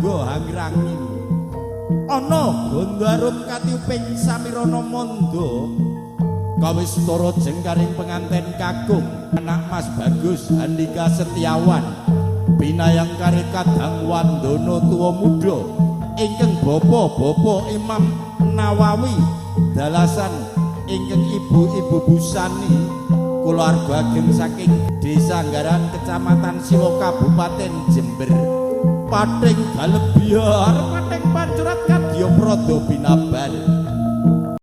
Rangga Hangrangin. Ana Gondarut katiuping Samirana Manda. Kawistara jengkaring penganten kakung anak Mas Bagus Handika Setiawan binayang kare kadang wandono tuwa muda ingkang bapa-bapa Imam Nawawi dalasan ingkang ibu-ibu Busani kulawarga ageng saking Desa Nggaran Kecamatan Silo Kabupaten Jember. Pating galebyar pating pancurat kadya prada binabar.